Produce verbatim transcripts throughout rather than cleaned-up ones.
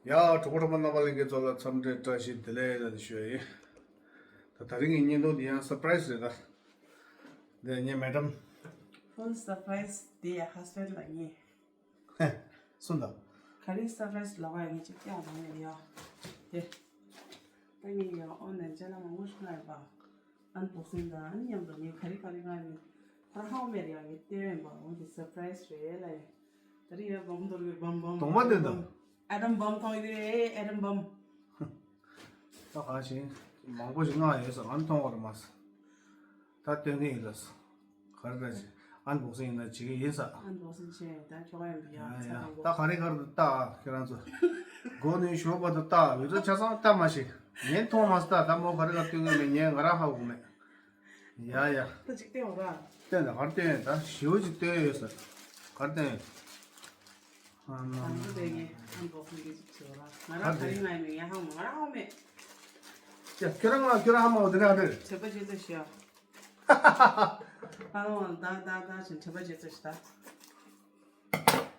ཡ། གྲོགས་པོ་གྲོགས་མོ་རྣམ་པ་ལྷན་རྒྱས་ཚོ་ལ་འཚམས་འདྲི་བཀྲ་ཤིས་བདེ་ལེགས་ལ་ཞུ་ཡ་ཡིན། ད་དེ་རིང་གི་བརྙན་ཐུང་འདི་ཡང་སར་པ་རའི་སི་རེད་ད། འདི་ངའི་མེ་ཌམ། ཧྥུལ་སར་པ་རའི་སི་དེ་ཧ་སི་པན་ཌི་ལ་ངས། ཧེ། གསུངས་དང་། ག་རེ་སར་པ་རའི་སི་ལབ་པ་ཡིན་ཅིག་ཀྱང་མང་ཡོད་ཡ། དེ། ད་ངས་ཡང་ཨོན་ལན་ཅ་ལག་མང་པོ་ཞིག་མངགས་ཡོད་པ། ཨན་བོག་སིང་དང་ཨན་མཉམ་དུ་ངས་ག་རེ་ག་རེ་མངགས་ཡོད་མེད་ཁོ་རང་ཧ་གོ་མེད་རེད་ཡ། ངས་སྟེར་ཡོད་པ། འོ་དེ་སར་པ་རའི་སི་རེད་ལ་ཡ། ད་རེས་ཡ་བམ་དོར་གི་བམ་བམ། གདོང་མ་སྟོན་དང་། ཨ་ཌམ་བམ་མཐོང་ཡོད་རེད། ཨ་ཌམ་བམ། ད་ག་ཞིག་མང་པོ་ཞིག་མངགས་ཡོད་ས་ཨན་མཐོང་བ་རེད་མ་ས། ད་སྟོན་གི་ཡིན་ལ་ས། ག་རེ་རེད་ཅེ། ཨན་བོག་སིང་ཡིན་ན་བྱེད་ཀྱི་ཡིན་ས། ཨན་བོག་སིང་བྱས་ད་ཁྱོ་ག་ཡོང་གི་ཡ། ཡ་ཚ་ཡ། དང་པོ། ད་ག་རེ་ག་རེ་ལྟ་ཨ་ཁྱེད་རང་ཚོ། མགོ་ནས་ཞོགས་པ་དུ་ལྟ་བི་ཌི་ཡོ་ཆ་ཚང་ལྟ་མ་ཤེས། ངས་མཐོང་མ་ས་ལྟ་ད་མོ་ག་རེ་ག་སྟོན་གི་མེད་ངས་ང་རང་ཧ་གོ་མེད། ཡ་ཡ། ད་ཅིག་སྟོན་འོ་ར། སྟོན་ད་ག་རེ་སྟོན་ཡོད་ད་ཞེ་པོ་ཅིག་སྟོན་ཡོད་ས། ག་རེ་སྟོན་ཡོད། ཨ་ནི། དང་པོ་དེ་ངས་ཨན་བོག་སིང་གི་ཅིག་བྱེད་འོ་ར། ང་རང་ག་རེ་མངགས་ཡོད་མེད་ངས་ཧ་གོ་མེད། ང་རང་ཧ་གོ་མེད། ཡ་ཁྱོད་རང་ང་ཁྱོད་རང་ཧ་མ་གོ་དེ་རེད་ཨ་རེད། དྲན་པ་བརྗེད་ཚར་ཤག་ཨ་ལོ་ད་ད་ད་ཅིག་དྲན་པ་བརྗེད་ཚར་ཤག་ད་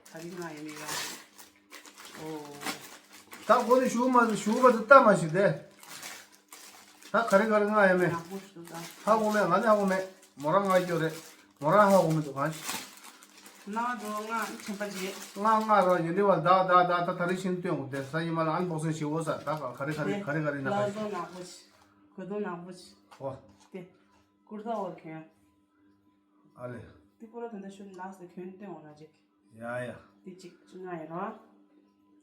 ག་རེ་མངགས་ཡོད་མེད་ཡ། ཨོ། ད་གོ་ནས་ཞུ་མ་ཞུ་བ་དུ་ལྟ་མ་ཞིག་དེ། ད་ག་རེ་ག་རེ་མངགས་ཡོད་མེད། ནག་པོ་ཞིག་འདུག་ད། ཧ་གོ་མེད། ང་ནི་ཧ་གོ་མེད། མོ་རང་མངགས་ཀྱི་ཡོད་རེད། མོ་རང་ཧ་གོ་མི་འདུག་གང་ཞིག་ནག་འགྲོ་ང་དྲན་པ་བརྗེད། མངགས་མངགས་རོགས་ཡོད་འདི་བ་ད་ད་ད་ད་ད་རེ་ཤིན་ཏུ་ཡོང་དེ་ས་ཡི་མ་ལ་ཨན་བོག་སིང་ཞིག་འོ་ས་ད་ག་རེ་ག་རེ་ག་རེ་ག་རེ་ན་ག་ལག་ཞིག་ཟོ་ནག་པོ་ཞིག་གོས་ཐུང་ནག་པོ་ཞིག་ཨོ། དེ། ཀུར་ཏ་འོར་གྱོན། ཨ་ལེ། དེ་ཀུར་ཏ་ད་ལྟ་ཤུ་ལགས་སུ་གྱོན་སྟོན་འོ་ར་ཅིག་ཡ་ཡ། དེ་གཅིག་ང་ཡི་རོ།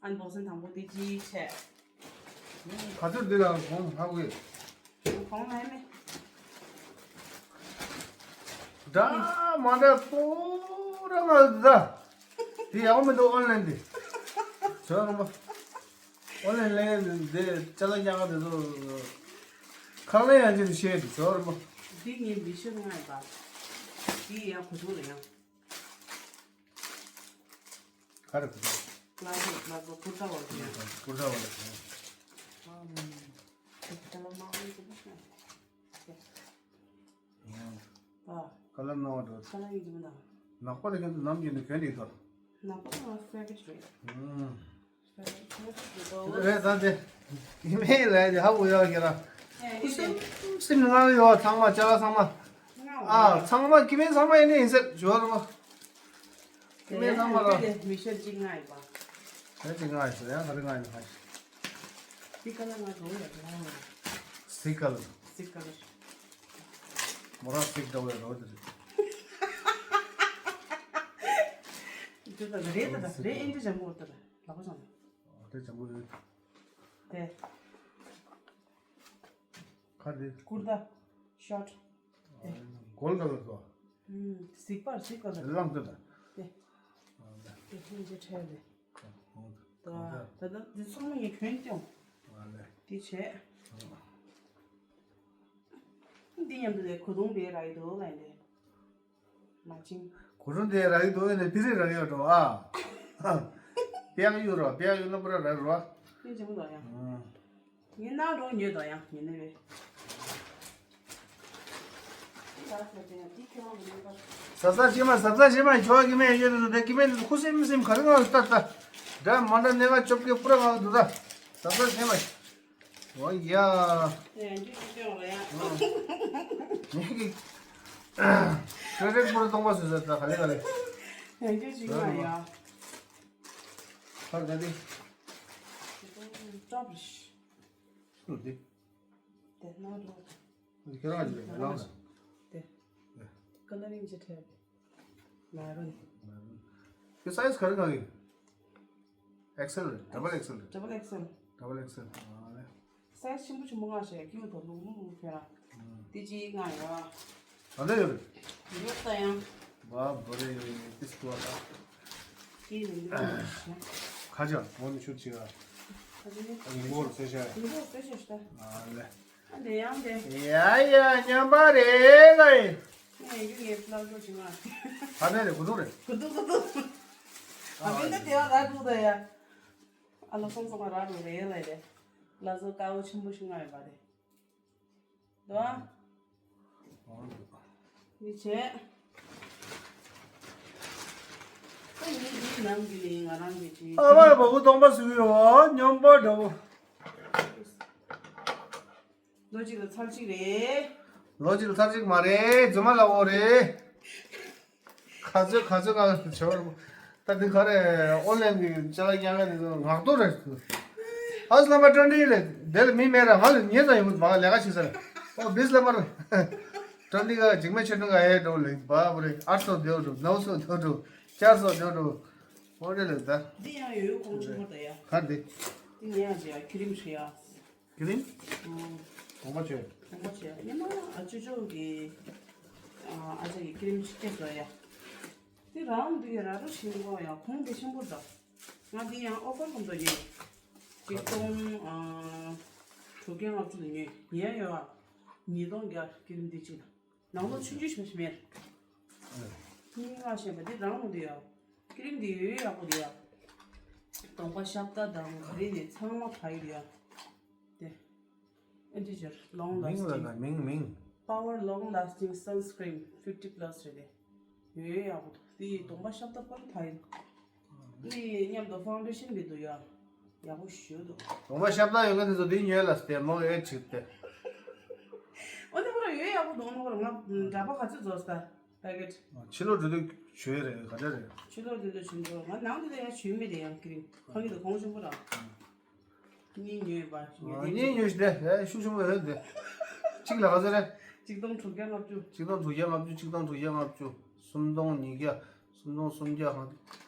ཨན་བོག་སིང་དང་པོ་དེ་གཅིག་བྱས། ག་ཚོད་འདི་ལ་གོང་ཧ་གོ་ཡོད། གོང་ལ་ཡིན་མེད། འདྲ་མ་འདྲ་པོ་ར་མ་འདྲ། དེ་ཡག་པོ་མི་འདུག་ཨོན་ལན་དེ། ཟོ་རོང་པ། ཨོན་ལན་ལེན་དེ་ཅ་ལག་རྒྱག་ག་དེ་ཚོ། ཁ་ལེན་ཡང་ཅི་ཤེས་དེ་ཟོ་རོང་པ། དེ་ངའི་མི་ཤོར་ང་ཡིན་པ། དེ་ཡང་གོ་ཐུག་ལ་ཡང་། ག་རེ་གོ་ཐུག་ལག་པ་ལག་པ་ཀུར་ཏ་བ་ལ་ཡང་། ཀུར་ཏ་བ་ལ་ཡང་། ཨ་མ་མ་མ། ཁ་ལག་མ་འོང་ཅི་མ་ཤེས། ཨ། ཁ་ལག་ནང་འགྲོ། ཁ་ལག་ཡིན་གྱི་མི་འདུག་ནག་པོ་ལ་ཁྱོད་ཚོ་ནམ་རྒྱུན་ནས་གྱོན་འདུག་ད། ནག་པོ་ང་ཕེ་ཝ་རིཊ་རེད། ཨུམ། ཕེ་ཝ་རིཊ་རེད་དོ། རེད་ད་དེ། ཡིན་མིན་ལས་དེ་ཧ་གོ་ཡོད་ཁྱེད་རང་། ཨེ་ཁུ་སིམ་སིམ་ངང་ཡོད་ཚང་མ་ཅ་ལག་ཚང་མ། ང་ཨ་ཚང་མ་ཀི་མེད་ཚང་མ་ཡིན་ནི་ཡིན་ཟེར་ཞོར་མ། ཀི་མེད་ཚང་མ་ལ། དེ་མི་ཤོར་གཅིག་ང་ཡིན་པ། དེ་གཅིག་ང་ཡིན་ཟེར་ཡང་ག་རེ་ང་ཡིན་ཧ། སི་ཀ་ལ་ང་གོ་ཡོད་རེད། སི་ཀ་ལ། སི་ཀ་ལ། མོ་རང་སིག་འདྲ་བོ་ཡོད་རེད་དེ་རེད། འདི་ད་རེད་ད་ད་རེད། ཨེ་འདྲ་ལྗང་གུ་ད་ད་ལག་པ་བཟང་། ཨོ་དེ་ལྗང་གུ་ཡོད། དེ། ཁ་དེ། ཀུར་ཏ། ཤོར་ཊི། གོལ་ཀ་ལར་དོ། ཨུམ། སིག་པར་སིག་པར་ད། ལམ་དེ་ད། དེ། ཨོ་དེ། དེ་ཧིན་ཇི་ཁྲལ་དེ། ད་ད་ད་འདི་ཚང་མ་ངས་གྱོན་སྟོན། ཨ་ལེ། དེ་བྱས། འདི་མཉམ་དུ་དེ་གོས་ཐུང་དེ་རག་གི་འདུག་ལབ་ཡིན་དེ། མ་བྱིན། གོས་ཐུང་དེ་རག་གི་འདུག་ཡིན་ནས་དེ་རིང་རག་གི་ཡོད་འགྲོ་ཨ། པེག་གཡུག་རོགས། པེག་གཡུག་རྣམ་པར་རག་རོགས། ཡིན་གྱི་མི་འདུག་ཡང་། ཨང་། ངས་ནང་འགྲོ་ཉོས་དོ་ཡང་ཉེ་ནས་རེད། ཟབ་ཟབ་བྱེད་མ་ཟབ་ཟབ་བྱེད་མ་ཁྱོད་ཀྱི་མེད་ཡོད་དུ་དེ་ཀྱི་མེད་དུ་ཁུ་སིམ་སིམ་ག་རེ་ང་ལྟ་ལྟ། འདྲ་མ་འདྲ་གནས་ང་ཅོབ་ཀྱི་པུ་ར་ང་དུ་ད། ཟབ་ཟབ་བྱེད་མ། འོ་ཡ། ཡང་རྒྱུ་ཅིག་སྟོན་རེད་ཡ། ངས་ཀྱི། ཤོ་རེག་པུ་ར་གཏོང་པ་བཟོས་ཟེར་ད་ག་ལེ་ག་ལེ། ཡང་རྒྱུ་ཅིག་ཡོད་ཡ། ཧར་ག་དེ། ཅོབ་རེད། སུ་དེ། དེ་ནོར་འགྲོ། ཁྱེད་རང་གིས་ལངས་དང་། དེ། ཀ་ལ་རིང་ཅི་ཁྲལ་དེ། མེ་རུན། དེ་སའི་ཛི་ག་རེ་གང་ཡིན། ཨེག་སེལ་རེད། ཌབ་བལ་ཨེག་སེལ་རེད། ཌབ་བལ་ཨེག་སེལ། ཌབ་བལ་ཨེག་སེལ། ཨ་ལེ། སའི་ཛི་ཆེན་པོ་ཆེན་པོ་མངགས་ཤག་ཀི་ཡོ་དོ་ལུག་ལུག་ལུག་ཁྱེད་རང་། ཨུམ། དེ་ཅི་མངགས་ཡོད། ད་ལྟ་ཡོད་རེད། ཡོད་ད་ཡང་། བ་བོ་རེ་ཡོད་ཡོད་ཏིས་ཏུ་བ་ད། ཀི་ཡོ་ལུག་ལུག་ཤག་ཁ་ཅག་འོ་ནི་ཤུར་ཅིག་ཨ། ཁ་ཅིག་ནི། ཨ་ནི་མགོ་ལ་སེ་ཤ། མགོ་སེ་ཤ་ཤ་ད། ཨ་ལེ། ཨ་འདྲ་ཡང་འདྲ། ཡ་ཡ་ཉམས་པ་རེད་ལ་ཡིན། ངས་ཡུ་ངས་ལག་འཇོག་བྱེད་ང་། ཕ་མེས་རེད། གོ་ཐུག་རེད། གོ་ཐུག་གོ་ཐུག་ཕ་མེས་ད་དེ་བ་ར་འདུག་ད་ཡ། ཨ་ལ་སོང་སོང་ར་འདུག་རེད་ལ་རེད། ལ་ཟོ་དཀར་པོ་ཆེན་པོ་ཞིག་ང་ཡོད་པ་རེད། འདུག་ཨ། འདི་བྱས། ད་ ནང་གི་ནི་ང་རང་གི་ཅི། ཨ་མ་བ་བུ་སྟོང་པ་ཟིག་ཡོད་སྙོམས་པ་འདྲ་བོ། ལོ་གཅིག་ལ་ཚར་གཅིག་རེད། ལོ་གཅིག་ལ་ཚར་གཅིག་མ་རེད། རྫུན་མ་ལབ་དགོས་རེད། ག་ཚོད་ག་ཚོད་ག་ཚོད་བྱེད་པར། ད་འདི་ག་རེ་ཨོན་ལན་གྱི་ཅ་ལག་རྒྱག་མཁན་དེ་ཚོ་ངག་ཐོག་རེད། ཨ་ལམ་པ་ཀྲོན་ཀྲི་ལས་དེ་ལ་མི་མེད་ར། ང་ལ་ཉེ་ཙམ་ཡོང་གི་མ་ལས་ཀ་བྱེད་ས་རེད། ཨོ་བིས་ལམ་པར་ཀྲོན་ཀྲི་ག་འཇིགས་མེད་ཆོས་སྒྲོན་ག་ཧེ་འགྲོ་ལེ་བ་བ་རེད། ཨར་སོ་དེའོ་འགྲོ་ནའུ་སོ་དེའོ་འགྲོ་ཅར་སོ་དེའོ་འགྲོ། ཨོ་རེད་ལེ་ད། འདི་ཡང་ཡོད་ཡོད་གོང་ཆེན་པོ་ད་ཡ། ག་འདི། འདི་ངས་ཡང་བྱས་ཡ་ཁི་རིམ་ཞིག་ཡ། ཁི་རིམ། ཨོ། གོང་པ་ཆོས། གོང་པ་ཆོས་ཡ་ཉི་མ་ཨ་ཅོ་ཅོ་གི། ཨ་ཅག་གི་ཁི་རིམ་ཞིག་སྐྱེས་སོ་ཡ། དེ་རང་འདི་ཡ་ར་རུ་ཞིག་འགྲོ་ཡ་གོང་དེ་ཆེན་པོ་ད། ང་འདི་ཡང་ཨོ་ཕར་གོམ་དོ་ཉེ། ཆིག་སྟོང་ཨ་དྲུག་བརྒྱ་ལྔ་བཅུ་ལ་ཉོས་ཉེ་ཡོད་ཨ། ཉིས་སྟོང་བརྒྱ་ཁི་རིམ་འདི་གཅིག་ལ། ནང་ལོགས་ཆུང་ཆུང་ཞིག་མ་ཞིག་མེད། ཨ། སྙིང་ང་ཞེན་པ་འདི་རང་ལོ་འདི་ཡ། ཁི་རིམ་འདི་ཡོད་ཡག་པོ་འདི་ཡ། གདོང་པ་ཤ་སྟག་དང་ག་རེ་ནས་ཚང་མ་ཕ་ཡུལ་ཡ། དེ། ཨེན་ཅི་ཇར་long lasting། མིང་ལ་ན་མིང་མིང་། Power long lasting sunscreen fifty plus རེད་དེ། ཡོད་ཡག་པོ་འདུག་འདི་གདོང་པ་ཤ་སྟག་པར་ཕ་ཡུལ། འདི་མཉམ་དུ་ཕའུན་ཌེ་ཤན་མི་འདུག་ཡ། ཡག་པོ་ཞུ་འདུག་གདོང་པ་ཤ་སྟག་ཡོད་མཁན་དེ་ཚོ་འདི་ཉོས་ལ་སྟེ་མོ་ཨེ་ཆིག་སྟེ། ཨོ་ནི་ཁོ་ར་ཡོད་ཡག་པོ་འདུག་ཨོ་ནི་ཁོ་ར་ང་འདྲ་པ་ག་ཚོད་རྫོགས་སྟ་པེ་ཀེ་ཊི། ཕྱི་ལོགས་འགྲོ་དུས་ཞུ་ཡས་རེད་ག་འདྲ་རེད། ཕྱི་ལོགས་འགྲོ་དུས་ཞུ་འགྲོ་ང་ནང་དུ་ད་ཡ་ཞུ་མེད་དེ་ཡང་ཀི་རིམ་ཁ་གི་དུ་གོང་ཆེན་པོ་ར། གཉིས་ཉོས་པ་ཞུ་ཡས་དེ་གཉིས་ཉོས་ཤི་དེ་ཨེ་ཤུགས་ཆེན་པོ་ཡོད་དེ། གཅིག་ལ་ག་ཚོད་རེད། གཅིག་སྟོང་དྲུག་བརྒྱ་ལྔ་བཅུ། གཅིག་སྟོང་དྲུག་བརྒྱ་ལྔ་བཅུ། གཅིག་སྟོང་དྲུག་བརྒྱ་ལྔ་བཅུ། སུམ་སྟོང་ཉིས་བརྒྱ། སུམ་སྟོང་སུམ་བརྒྱ་ཧང་།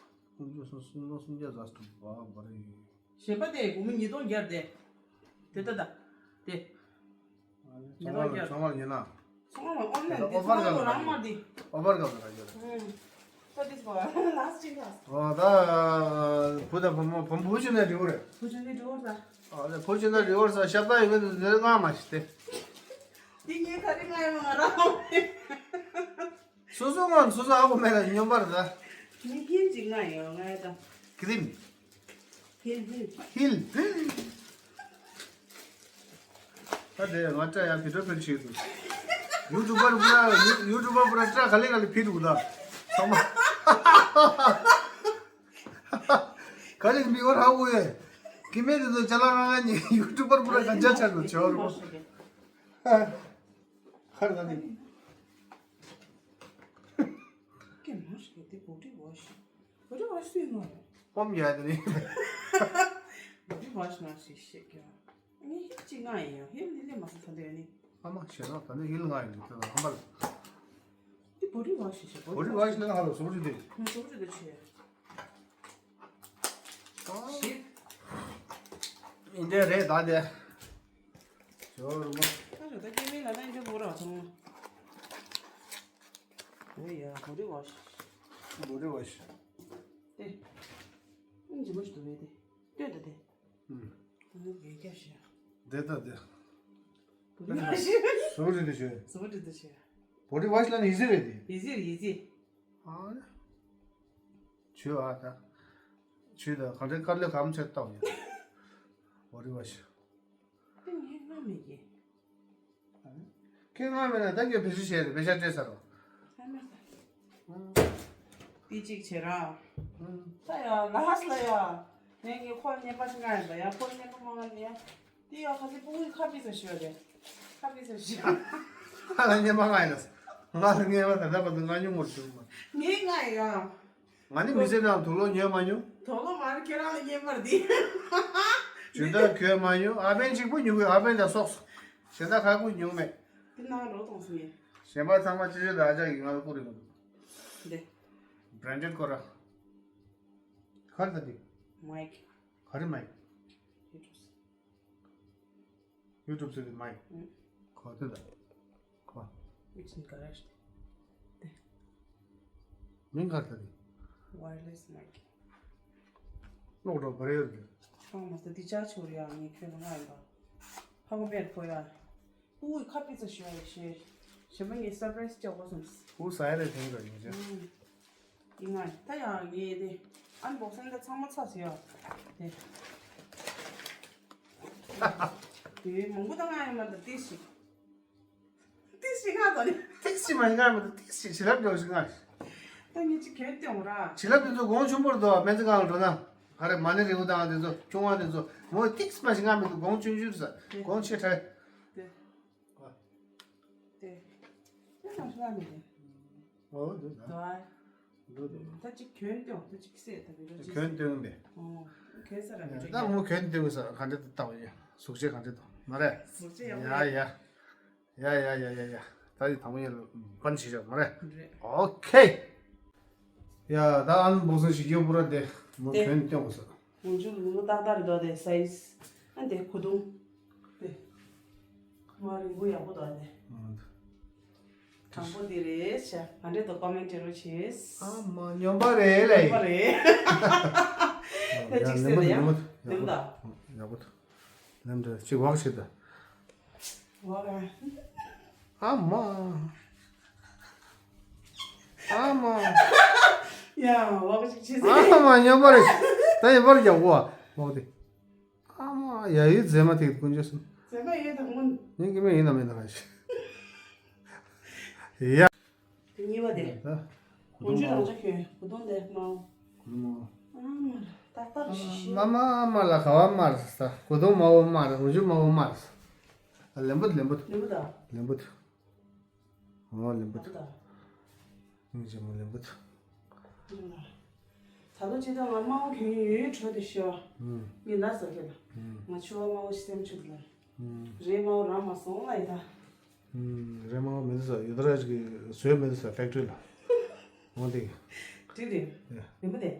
སུམ་ཅུ་སུམ་སུམ་སྟོང་སུམ་བརྒྱ་ཛ་སྟུ་བ་བ་རེད། གཞན་པ་དེ་སྒོར་མོ་ཉིས་སྟོང་བརྒྱ་དེ། དེ་ལྟ་ད། དེ། ཉིས་སྟོང་བརྒྱ། ཚོང་བར་ཉེ་ན། ཚོང་བར་ཨོ་ནན་དེ་ཚོང་བར་རང་མ་དེ། ཨོ་བར་ག་བར་ག་ཡོད། ཧུམ། ད་དེ་སྐོར་ལ་སི་ཊིང་ལ། ཨོ་ད། བུ་དང་བུ་མོ་བུ་བུ་ཆུ་ནས་རི་བོ་རེད། བུ་ཆུ་ནས་རི་བོ་ས། ཨོ་ད་བུ་ཆུ་ནས་རི་བོ་ས་ཤ་སྟག་ཡོད་མེད་དེ་ང་མ་ཤི་སྟེ། དེ་ངས་ག་རེ་ང་ཡོད་ང་རང་། སོ་སོ་ངང་སོ་སོ་ཨ་ཁུ་མེད་ལ་སྙོམས་པར་ད། མི་ཁྱིམ་གཅིག་ང་ཡོད་ང་ཡོད་ད། ཁི་རིམ། ཧིལ་ཧིལ། ཧིལ། ད་དེ་ང་སྐྲ་ཡང་བི་ཏྲ་ཕེར་བྱེད་འདུག་ཡུ་ཊུབ་པར་པུ་ར་ཡུ་ཡུ་ཊུབ་པར་པུ་ར་སྐྲ་ག་ལེ་ག་ལེ་ཕི་འདུག་ད། ཚང་མ། ག་ལེ་མི་བར་ཧ་གོ་ཡོད། ཀི་མེད་དེ་ཚོ་ཅ་ལག་ང་ང་ཉིད་ཡུ་ཊུབ་པར་པུ་ར་ག་འཇའ་ཆགས་འདུག་བྱེད་བར་གོ། ཁར་ད་ནི། ཀེ་མ་ཤི་ཀེ་དེ་བོ་ཌི་ཝ་ཤི། བོ་ཌི་ཝ་ཤི་སུས་ནོ། ཕོམ་ཡ་དེ་ནི། བོ་ཌི་ཝ་ཤི་ན་ཤི་ཤེ་ཀེ། ངས་ཧིལ་གཅིག་ང་ཡིན་ཡང་ཧིལ་ལི་ལི་མ་སི་ཐ་འདོད་ནི། ཨ་མ་ཞེ་ན་ད་ནི་ཧིལ་ང་ཡིན་འདུག་ད་ཧམ་པ་ལ། དེ་བོ་ཌི་ཝ་ཤི་ཤེ་བོ་ཌི་ཝ་ཤི་ལ་ཧ་ལོ་སོ་རི་དེ། ང་སོ་རི་དེ་ཆེ། ཨིན་འདྲ་རེད་ད་དེ། ཇོ་རུ་མ། ད་ཇོ་ད་སྐྱེ་དམན་ལ་ད་ཨིན་འདྲ་བོ་ར་བ་ཚང་མ། ཨོ་ཡ་བོ་ཌི་ཝ་ཤི། བོ་ཌི་ཝ་ཤི། དེ། ཨིན་ཇི་མ་ཤི་དུ་བས་དེ། ལྟོས་ད་དེ། ཨུམ། ད་ནི་བས་རྒྱ་ཤི་ཡ། དེ་ད་དེ། བོ་ཌི་ཝ་ཤི། སོ་རི་དེ་ཆེ། སོ་རི་དེ་ཆེ། བོ་ཌི་ཝ་ཤི་ལ་ནི་ཡི་ཟི་རེད་དེ། ཡི་ཟི་རེད་ཡི་ཟི། ཨ་ནི། ཆུ་ཨ་ད། ཆུ་ད་ག་འདྲའི་དཀར་ལས་གམ་ཆེ་བཏང་ཡོད། བོ་ཌི་ཝ་ཤི། དེ་ངས་སྔ་མེད་ཀྱི། ཨ་ནི། ཁྱེད་སྔ་མེད་ན་ད་ངས་བེད་སྤྱོད་བྱས་རེད་བེད་ཤ་སྤྲད་ཚར་རོ། ཨ་ནི། ཨུམ། དེ་གཅིག་བྱེད་ར། ཨུམ། ད་ཡ་ལ་ཧ་སི་ལ་ཡ། ངས་ངས་ཁོ་ལ་བརྙན་པར་ཞིག་མངགས་ཡིན་པ་ཡ་ཁོ་ལ་བརྙན་པར་མ་མངགས་ནས་ཡ། དེ་ཡང་ཁ་སི་ཕྲུ་གུའི་ཁ་ཕྱེ་ས་ཞུ་བ་རེད། ཁ་ཕྱེ་ས་ཞུ་བ། ང་ལ་བརྙན་པར་མངགས་ཡིན་ལ། ང་ལ་བརྙན་པར་ད་ལྟ་བར་དུ་མངགས་མྱོང་མ་བྱུང་མ། ངས་མངགས་ཡིན་ཡང་། ང་ནི་མི་ཚེ་ནང་དུག་ལོག་ཉོས་མ་མྱོང་། དུག་ལོག་མ་རེད་ཁྱེད་རང་ལ་བརྙན་པར་འདི། ཇི་ལྟར་གྱོན་མ་མྱོང་ཨ་ཕན་གཅིག་པུ་ཉོ་གི་ཨ་ཕན་དང་སོགས། གཞན་དག་ཁ་ཁུ་ཉོ་མེད། དེ་ནང་རོ་གཏོང་སོང་ངས། གཞན་པ་ཚང་མ་ཅི་ཅི་ད་ཨ་ཅག་གིས་ང་ལ་བསྐུར་ཡོང་གི་འདུག་འདི། བྷ་རན་ཌེཌ་ཁོ་ར། ག་རེ་ད་འདི། མའིཀ། ག་རེ་མའིཀ། ཡུ་ཊུབ། ཡུ་ཊུབ་ཟེར་བའི་མའིག་ཨུ། གོ་དེ་ལ། གོ། It's in garage. དེ། མིང་ག་རེ་ལྟ་དེ། Wireless mic. ལོག་འགྲོ་བར་ཡོད་རེད། ཁང་མ་ས་འདི་ཅག་ཆོར་ཡ་ངས་ཁྱོད་ལ་ང་ཡིན་པ། ཧ་གོ་མེད་ཁོ་ཡ། ཨུའི་ཁ་པི་ཙ་ཞུ་ཡ་ཞེས། གཞན་པ་ངས་སར་པ་རའི་སི་ཅོག་གོ་སོང་། ཨུ་ས་ཡ་རེ་ཐེངས་ར་ཡིན་ཅེ། ཨུ། ཡིན་ང་ད་ཡང་ངས་དེ་ཨན་བོག་སིང་ད་ཚང་མ་ཚར་ཟེར་ཡ། དེ། དེ་མང་པོ་ད་ང་ཡང་མ་ད་ཏིས་ཤིག་ཏིས་ཤིག་ང་ད་ནི། ཏིས་ཤིག་མ་ཡིན་ང་མ་ད་ཏིས་ཤིག་ཞི་ལབ་འགྲོ་ཞིག་ང་། ད་ངས་ཅིག་གྱོན་སྟོན་ར། བྱིན་རླབས་དེ་ཚོ་གོང་ཆེན་པོར་འདུག་སྨན་རྩིས་ཁང་ལ་འགྲོ་ན། ག་རེ་མ་ཎི་རིལ་བུ་དང་དེ་ཚོ་ཆུང་བ་དེ་ཚོ་མོ་ཏིག་སྨ་ཞིག་ང་མི་འདུག་གོང་ཆུང་ཆུང་རེད་ས། དེ། གོང་ཆེ་དྲགས། དེ། དེ། དེ་ནང་ཤོག་ཨ་མི་དེ། ཨོ་འདུག་ད། འདུག་ཨ། འདུག་འདུག་ད་ཅིག་གྱོན་སྟོན་ད་ཅིག་སེ་ད་བི་རོ་ཅིག་གྱོན་སྟོན་པས། ཨོ། གྱོན་ས་ར་བི་རོ་ཅིག་ད་མོ་གྱོན་སྟོན་ས་ག་འདྲ་ད་ལྟ་བ་ཡ་གཟུགས་བྱད་ག་འདྲ་འདུག་མ་རེད། གཟུགས་བྱད་ཡག་པོ་ཡ་རེད། ཡ། ཡ་ཡ་ཡ་ཡ་ཡ། ད་ཡི་དང་པོ་ཡིན་ལ་པན་ཞིག་བཞག་མ་རེད། རེད། ཨོ་ཁེ། ཡ་ད་ཨན་བོག་སིང་ཞིག་ཡོད་པུ་ར་དེ་མོ་དེ་གྱོན་སྟོན་དགོས་ས། ངོ་ཆུ་ལུ་ཏག་ཏག་རེད་དོ་དེ་སའིས། ཨ་དེ་གོ་དུང་། དེ། མ་རིང་པོ་ཡག་པོ་དོ་དེ། ཨ། དྲང་པོ་དེ་རེད་ཤ། ང་འདྲེ་དོ་ཀོ་མེན་ཊི་རོ་ཆེས། ཨ་མ་སྨྱོན་པ་རེད་ལེ། སྨྱོན་པ་རེད། ད་ཡ་ཅིག་ལེན་སེ་པོ་ཡ། ལེན་པོ་ད། ཡག་པོ་ད། ལམ་འདྲ་ཅིག་འོག་ཞིག་ད། འོག་ཨ། ཨ་མ། ཨ་མ། ཡ་འོག་ཅིག་ཅི་ཟེར། ཨ་མ་ཉོ་པ་རེད། ད་ཡིན་པར་རྒྱག་གོ་འོག་དེ། ཨ་མ་ཡ་ཡི་མཛེས་མ་དེ་ཀུན་ཅོ་སོང་། མཛེས་མ་ཡོད་དང་མིན། ཉིན་གི་མེ་ཡིན་ན་མེད་ན་ག་ཞིག་ཡ། དེ་གཉིས་པ་དེ། ད། གོང་ཆུ་རང་ཅག་གྱོན་གོ་དོང་དེ་མའོ། གོ་དོང་མའོ། ཨ་མ་ལ་ཏག་ཏག་རེད་ཤི་ཤི། མ་མ་ཨ་མ་ལ་ག་བ་མ་རེད་ས། གོ་དོང་མའོ་མ་རེད། གོང་ཆུ་མའོ་མ་རེད་ས། ལེན་པོ་ལེན་པོ། ལེན་པོ་ད། ལེན་པོ། ཨོ་ལེན་པོ། ལེན་པོ་ད། སྙིང་རྗེ་མོ་ལེན་པོ་ད། ད་ལོ་ཅི་ད་ང་མའོ་གྱོན་ཡོད་འཕྲོ་དེ་ཤི་བ། ངས་ན་ཟ་གི་ལ། ང་ཆུ་བ་མའོ་ཤི་སེམས་ཆུ་དེ་ལ། རེད་མའོ་རང་མ་སོང་ལ་ཡི་ད། ཨུམ། རེད་མ་མི་འདུག་ས་ཡོད་དར་གྱི་བཟོས་མི་འདུག་ས་ཕེག་ཊི་རི་ལ། འོང་དེ། དེ་རེད། ཡ། ལེན་པོ་དེ།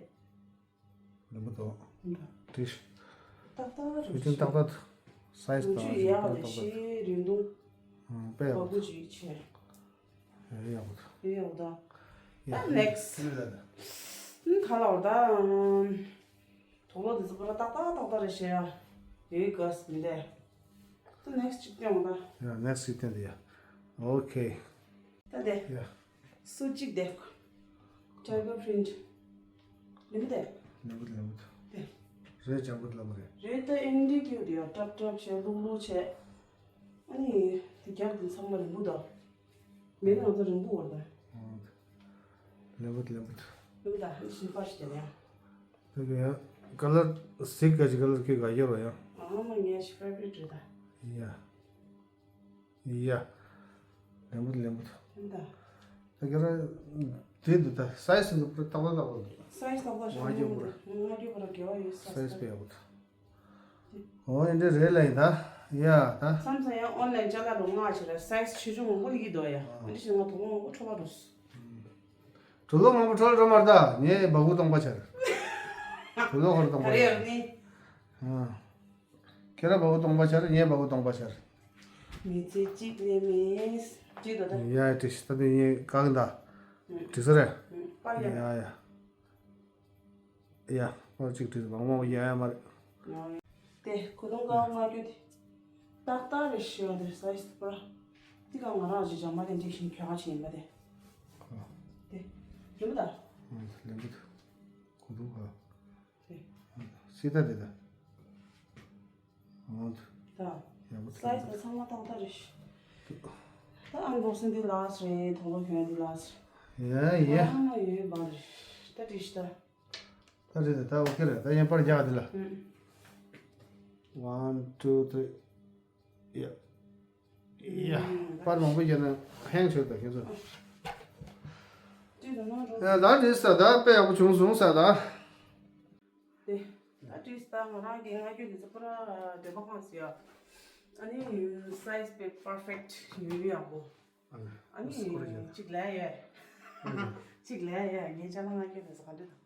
ལེན་པོ་དོ། ཡ། དེ། ཏག་ཏག་རེད། ཕུ་ཆུང་ཏག་ཏག་ཏུ། སའི་ཛི་ང་ཚོས་ཡག་པ་དེ་ཤེས་རིན་ཐུང་། ཨང་། དཔེ་ཡག་པོ་ད། ཡ་ཡག་པོ་ད། ཡ་ཡག་པོ་ད། ཡ། ད་ནེག་སི་ཊི། ད་ལ་བར་ད། དུག་ལོག་དེ་ཚོ་པུ་ར་ཏག་ཏག་ཏག་ཏག་རེད་ཤེས་ཡ། ཡོད་ག་སི་མི་འདས། ད་ནེག་སི་ཊི་ཅིག་སྟོན་འོང་ད། ཡ་ནེག་སི་ཊི་ཅིག་སྟོན་དེ་ཡ། ཨོ་ཁེ། ད་དེ། ཡ། སུ་གཅིག་དེ། ཊའི་གར་པི་རིན་ཊི། ལེན་པོ་དེ། ལེན་པོ་ལེན་པོ། དེ། རེད་ཅང་པོ་ལ་མ་རེད། རེད་ད་ཨེན་ཌི་ཀྱུ་དེ་ཡ་ཀྲབ་ཀྲབ་བྱས་ལུག་ལུག་བྱས། ཨ་ནི། དེ་རྒྱབ་དེ་ཚང་མ་རིང་པོ་ད། མེད་ན་ང་ཚོ་རིང་པོ་བར་ད། ལེན་པོ་ལེན་པོ། ལེན་པོ་ད་ཨ་ནི་ཤིན་པ་ཞིག་དེ་ཡ། ད་གི་ཡང་ཀ་ལར་གཟིག་ག་ཅི་ཀ་ལར་ཁྱོད་ག་ཡོད་རོ་ཡང་། ཨ་མ་ངའི་ཕེ་ཝ་རི་ཊི་རེད་ད། ཡ། ཡ། ལེན་པོ་ལེན་པོ། ལེན་ད། ད་གི་ར། དེ་འདུག་ད་སའི་ཛི་འདུག་པུ་ར་ཏག་ཏག་ཏག་ཏག་འདུག་སའི་ཛི་ཏག་ཏག་ང་རྒྱལ་པོ་ར། ང་རྒྱལ་པོ་ར་དགེ་བ་ཡོད་ས་སའི་ཛི་དཔེ་ཡག་པོ་འདུག་ཨོ་ཡིན་འདྲ་རེད་ལ་ཡིན་ད། ཡ་ད། མཚམས་མཚམས་ཡང་ཨོན་ལན་ཅ་ལག་རུ་ང་ཆེ་ར་སའི་ཛི་ཆེ་ཆུང་མང་པོ་ལི་གི་འདུག་ཡ། ཨ་འདི་ཞིག་ང་དུག་ལོག་མང་པོ་འཕྲོ་བ་འགྲོ། དུག་ལོག་མང་པོ་འཕྲོ་འགྲོ་མ་རེད་ད། ངས་བ་གུ་སྟོང་པ་ཆར། དུག་ལོག་ཧོར་སྟོང་པ་ཆར། ཨ། ཁྱེད་ར་བ་གུ་སྟོང་པ་ཆར་ངས་བ་གུ་སྟོང་པ་ཆར། མི་ཚེ་གཅིག་ལས་མེད། གཅིག་ད་ད། ཡ་ཡ་དྲིས་ད་དུང་ངས་བཀག་ད། དྲིས་ས་རེད། པར་ཡ། ཡ་ཡ། ཡ། པར་གཅིག་བྲིས་བང་བང་ཡ་ཡ་མ་རེད། དེ་གོ་དུང་ཀ་ང་རྒྱུ་དེ། ཏག་ཏག་རེད་ཤི་བ་དེ་སའི་ཛི་པུ་ར། དེ་ཀ་ང་རང་ཅི་ཇ་མ་དེ་འགྲིག་ཤིང་གྱོད་ཁ་ཆེ་ཡིན་པ་དེ། དེ། ལེན་པོ་ད། ལེན་པོ་ད། གོ་དུང་ཀ། དེ། སི་ད་དེ་ད། ད། ཡག་པོ་སའི་ཛི་ད་ཚང་མ་ཏག་ཏག་རེད་ཤི། ད་ཨན་བོག་སིང་འདི་ལ་སི་རེད། དུག་ལོག་གྱོན་འདི་ལ་སི་རེད། ཡ་ཡ། ཨ་མ་ཡོད་པ་རེད། ད་དྲིས་ད། ད་རེད་ད་ད་ཨོ་ཁེ་རེད། ད་ཡན་པར་རྒྱག་འདི་ལ། One, two, three. ཡ། ཡ། པར་མང་པོ་རྒྱག་ན་ཧེང་ཆོད་ད་ཁྱེད་ཚོ། ད་དྲིས་ད་ད་དཔེ་ཡག་པོ་བྱུང་སོང་ས་ད། དེ། ད་དྲིས་ད་ང་རང་གི་ང་རྒྱུ་འདི་ཚོ་པུ་ར་འདོད་པ་ཁོང་སི་ཡ། ཨ་ནི་སའི་ཛི་དཔེ་པར་ཕེག་ཊི་ཡོད་ཡག་པོ། ཨ་ནི་གཅིག་ལས་ཡ། གཅིག་ལས་ཡ་ངའི་ཅ་ལག་ང་རྒྱུ་འདི་ཚོ་ག་འདྲ་དང་།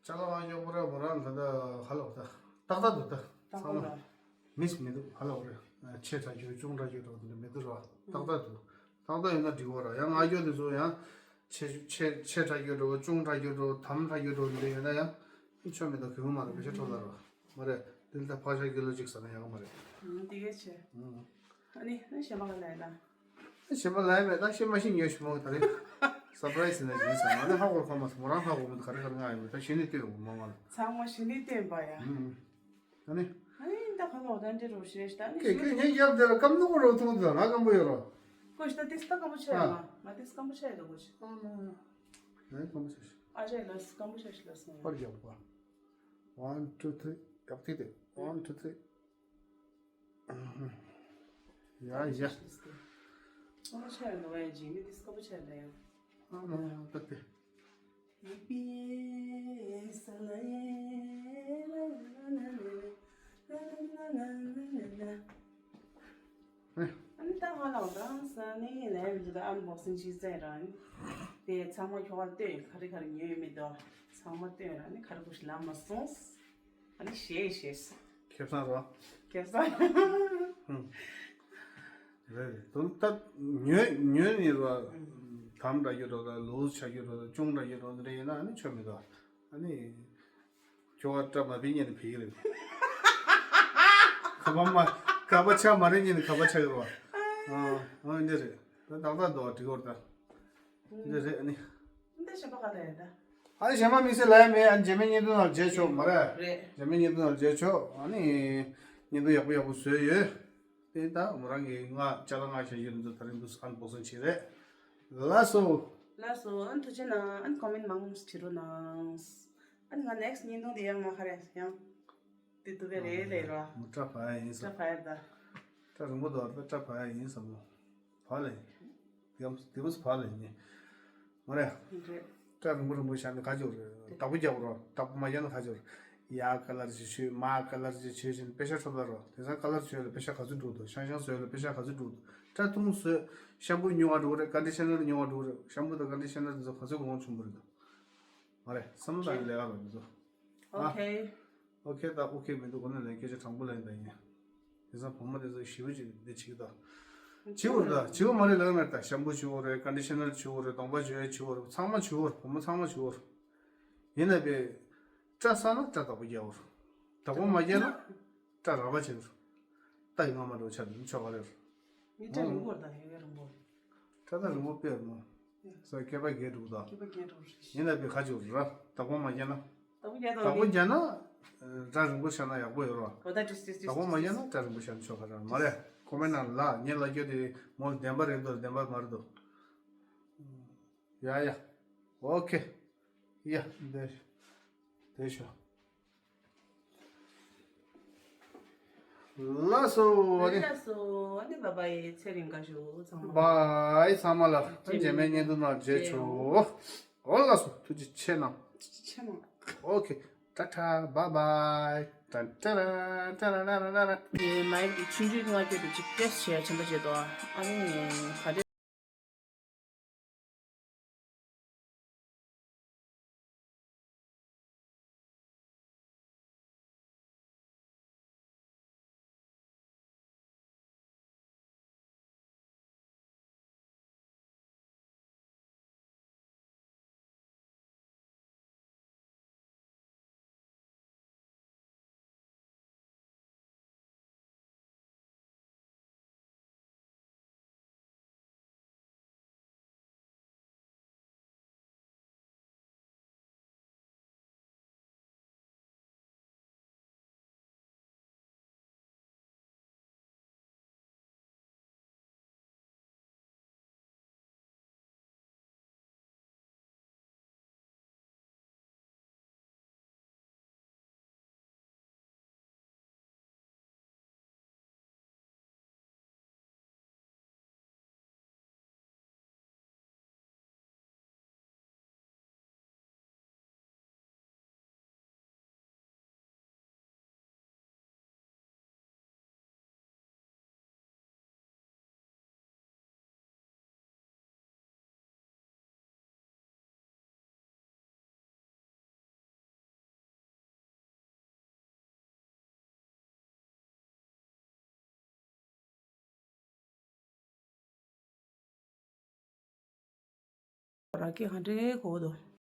ཅ་ལག་ང་རྒྱུ་པུ་ར་མོ་རང་ད་ད་ཧ་ལོ་ད། ཏག་ཏག་འདུག་ད། ཏག་ཏག་ཚང་མ་འདུག་མིས་མི་འདུག་ཧ་ལོ་རེད། ཆེ་དྲགས་རྒྱུ་ཆུང་དྲགས་རྒྱུ་འགྲོ་འདི་མི་འདུག་ར། ཏག་ཏག་འདུག་ཏག་ཏག་ཡོད་ན་འགྲིག་གོ་ར། ཡང་ང་རྒྱུ་དེ་ཚོ་ཡང་ཆེ་ཆེ་ཆེ་དྲགས་རྒྱུ་འགྲོ་ཆུང་དྲགས་རྒྱུ་འགྲོ་དམ་དྲགས་རྒྱུ་འགྲོ་འདི་ཡོད་ན་ཡང་ཆོ་མི་འདུག་གི་མ་རེད། བེ་ཤ་ཁྲོ་ལ་ར་མ་རེད། དེ་ལ་ད་ཕག་ཤ་ཀི་ལོ་གཅིག་ཟ་ན་ཡག་གི་མ་རེད། ཨུམ། དེ་གས་ཆེ། ཨུམ། ཨ་ནི་ཨ་ནི་གཞན་པ་ག་ལ་ཡིན་ན། ཨ་གཞན་པ་ལ་ཡིན་མེད་ད་ཤེས་མ་ཤེས་ཉོས་ཤི་མོ་ད་རེད། སར་པ་རའི་སི་ཡིན་ན་ཞིག་ཟ་ན་ཨ་ནི་ཧ་གོ་ཁོ་མ་སོང་མོ་རང་ཧ་གོ་མི་འདུག་ག་རེ་ག་རེ་ང་ཡིན་མེད་ད་གཞི་ནས་ལྟོས་ཡོང་མ་མ་ལ། ཚང་མ་གཞི་ནས་བསྟན་པ་ཡ། ཨུམ། ཨ་ནི། ཨ་ནི་ད་ག་ལོ་ད་འདྲེ་རོ་ཤེས་ད་ནི་ཁྱེད་ཁྱེད་ངའི་རྒྱབ་དེ་ལ་སྐམ་ནོ་རོ་ཐུང་དུ་ལ་སྐམ་པོ་ཡོད་རོ། ཀོ་ཤ་ད་ཏིས་ད་སྐམ་པོ་ཆ་ཡ་ཨ། མ་མ་ཏིས་སྐམ་པོ་ཆ་ཡ་ད་ཀོ་ཤ། ཨ་མ། ཨེ་སྐམ་པོ་ཆ་ཤི། ཨ་ཅེ་ལ་སྐམ་པོ་ཆ་ཤི་ལ་སོང་། པར་རྒྱབ་པ། One, two, three. རྒྱབ་ཐིག་དེ། One, two, three. ཡ་ཡ། སྐམ་པོ་ཆ་ཡོད་ནོ་ཡ་ཇི་མི་དེ་སྐམ་པོ་ཆ་ཡོད་ཡ། ཨ་མ་ད་དེ། ཨ་ནི་ད་ང་ལ་དང་ས་ནི་ལས་མི་འདུག་ཨན་བོག་སིང་ཅིག་བཙལ་ར་ནི། དེ་ཚང་མ་ཁྱོ་ག་ལྟོས་ག་རེ་ག་རེ་ཉོས་མི་འདུག་ཚང་མ་ལྟོས་ར་ནི་ག་རེ་གུ་ཞིག་ལ་མ་སོང་། ཨ་ནི་ཞེས་ཞེས། ཁེ་བཟང་རོ། ཁེ་བཟང་། རེད་རེད། དོན་དག་ཉོས་ཉོས་ནི་རོ། དམ་འདྲ་རྒྱུ་རོ་ད་ལོ་ཆ་རྒྱུ་རོ་ད་ཅུང་འདྲ་རྒྱུ་རོ་འདི་འདྲ་ཡིན་ན་ཨ་ནི་ཆོ་མི་འདུག་ཨ་ནི། ཁྱོ་ག་སྐྲ་མ་ཕིག་ཉིན་ནས་ཕིག་གི་རེད། ཁ་པ་མ་ཁ་པ་ཆག་མ་རེད་ཉིན་ནས་ཁ་པ་ཆག་གི་རེད་བ། ཨ་ཨ་འདི་རེད། ད་ཏག་ཏག་འདུག་བ་འགྲིག་གོ་ད། འདི་རེད་ཨ་ནི། འདི་ཞེ་པོ་ག་ལ་ཡོད་ད། ཨ་ནི་གཞན་མ་དམིགས་བསལ་ལ་ཡ་མེད། ཨ་ནི་རྗེས་མའི་བརྙན་ཐུང་ནང་མཇལ་ཆོག་མ་རེད། རེད། རྗེས་མའི་བརྙན་ཐུང་ནང་མཇལ་ཆོག་ཨ་ནི། བརྙན་ཐུང་ཡག་པོ་ཡག་པོ་བཟོས་ཡོད། དེ་ད་མོ་རང་གིས་ང་ཅ་ལག་ང་བྱ་ཡུལ་འདི་ད་རིང་འདུག་ཨན་བོག་སིང་བྱེད་རེད། ལགས་སོ། ལགས་སོ། ཨ་ནི་ཐུགས་རྗེ་གནང་། ཨ་ནི་ཀོ་མེན་མང་བྲིས་རོགས་གནང་། ཨ་ནི་ང་ནེག་སི་བརྙན་ཐུང་དེ་ཡང་ང་ཁ་རེ་ཡང་། དེ་དུ་བས་རེད་ལས་རོ། མོ་སྐྲ་བག་ཡ་ཡིན་ས། སྐྲ་བག་ཡ་ད། སྐྲ་རིང་པོ་འདུག་ད་སྐྲ་བག་ཡ་ཡིན་ས་མོ། བག་ལས། དེ་མོ་དེ་མོ་བག་ལས་ཉེ། མ་རེད། རེད། སྐྲ་རིང་པོ་རིང་པོ་བཞག་ན་ག་ཅོ་རེད། བདག་པོ་རྒྱག་རོ། བདག་པོ་མ་རྒྱག་ན་ག་ཅོ་རེད། ཡ་ཀ་ལར་ཅི་བྱོས་མ་ཀ་ལར་ཅི་བྱོས་བཞིན་པེ་ཤ་ཁྲོ་ད་རོ། དེང་སང་ཀ་ལར་བྱོས་ལ་པེ་ཤ་ག་ཚོད་འགྲོ་འདུག་ཤང་ཤང་བཟོས་ལ་པེ་ཤ་ག་ཚོད་འགྲོ་འདུག་སྐྲ་ཐུང་བཟོས། ཤམ་པུ་ཉུང་བ་འགྲོ་རེད། ཀན་ཌི་ཤ་ནར་ཉུང་བ་འགྲོ་རེད། ཤམ་པུ་དང་ཀན་ཌི་ཤ་ནར་དེ་ཚོ་ག་ཚོད་གོང་ཆུང་པོ་རེད་འདུག་མ་རེད། བསམ་བློ་བཏང་ནས་ལས་ཀ་ལ་མི་ཚོ། ཨོ་ཁེ། ཨོ་ཁེ་ད་ཨོ་ཁེ་མི་འདུག་གོ་ནས་ལས་སྐད་ཆ་དྲང་པོ་ལས་ད་ཡིན། དེང་སང་བུ་མོ་དེ་ཚོ་ཞེ་པོ་ཅིག་འདི་བྱེད་ཀྱི་འདུག་བྱེད་དགོས་རེད་ད། བྱེད་དགོས་མ་རེད་ལབ་ཀྱི་མེད་ད། ཤམ་པུ་བྱེད་དགོས་རེད། ཀན་ཌི་ཤ་ནར་བྱེད་དགོས་རེད། གདོང་པ་བྱེད་ཡས་བྱེད་དགོས་རེད། ཚང་མ་བྱེད་དགོས་རེད། བུ་མོ་ཚང་མ་བྱེད་དགོས་རེད། ཡིན་ན་བས། སྐྲ་བསགས་ན་སྐྲ་བདག་པོ་རྒྱག་དགོས་རེད། བདག་པོ་མ་རྒྱག་ན། སྐྲ་རགས་པ་བྱེད་དགོས་རེད། རྟ་ཡི་རྔ་མ་འདྲ་བོ་ཆགས་འདུག་ཆོག་ག་རེད། མི་སྐྲ་རིང་པོ་རེད་ད། ཡོད་ཡོད་རིང་པོ་རེད། སྐྲ་ད་རིང་པོ་དཔེ་རུང་། སོ་སྐེད་པ་རྒས་འགྲོ་གི་འདུག་སྐེད་པ་རྒས་འགྲོ་རེད། ཡིན་ན་བས་ག་ཅིག་རེད་ར། བདག་པོ་མ་རྒྱག་ན། བདག་པོ་རྒྱག་བདག་པོ་རྒྱག་ན། སྐྲ་རིང་པོ་བཞག་ན་ཡག་པོ་ཡོད་ར། འོ་ད་ཏིས་ཏིས་ཏིས་བདག་པོ་མ་རྒྱག་ན་སྐྲ་རིང་པོ་བཞག་ན་ཆོག་ག་ར་མ་རེད། ཁོ་མེན་ནང་ལ་ངས་ལབ་རྒྱུ་དེ་མོ་བདེན་པ་རེད་འདུག་བདེན་པ་མ་རེད་འདུག་ཡ་ཡ། ཨོ་ཁེ། ཡ་འདི། དེ་ཤོ། ལགས་སོ། ཨ་ནི། ལགས་སོ། ཨ་ནི་བཱའི་བཱའི། ཚེ་རིང་དགའ་ཞུ་ཚང་མ། བཱའི་ཚང་མ་ལ། རྗེས་མའི་བརྙན་ཐུང་ནང་མཇལ་ཆོག་ཨོ་ལགས་སོ། ཐུགས་རྗེ་ཆེ་གནང་། ཐུགས་རྗེ་ཆེ་གནང་། ཨོ་ཁེ། ཊ་ཊ། བཱའི་བཱའི། ཊ་ཊ་ར་ཊ་ར་ར་ར་ར། ངའི་མའིག་གི་ཆུང་ཆུང་ལྔ་བརྒྱ་དེ་ཅིག་ཊེསི་བྱས་ཆེན་པོ་བྱས་ཏོ། ཨ་ནི་ག་དེ། ར་སྐད་ག་འདྲའི་གོ་འདུག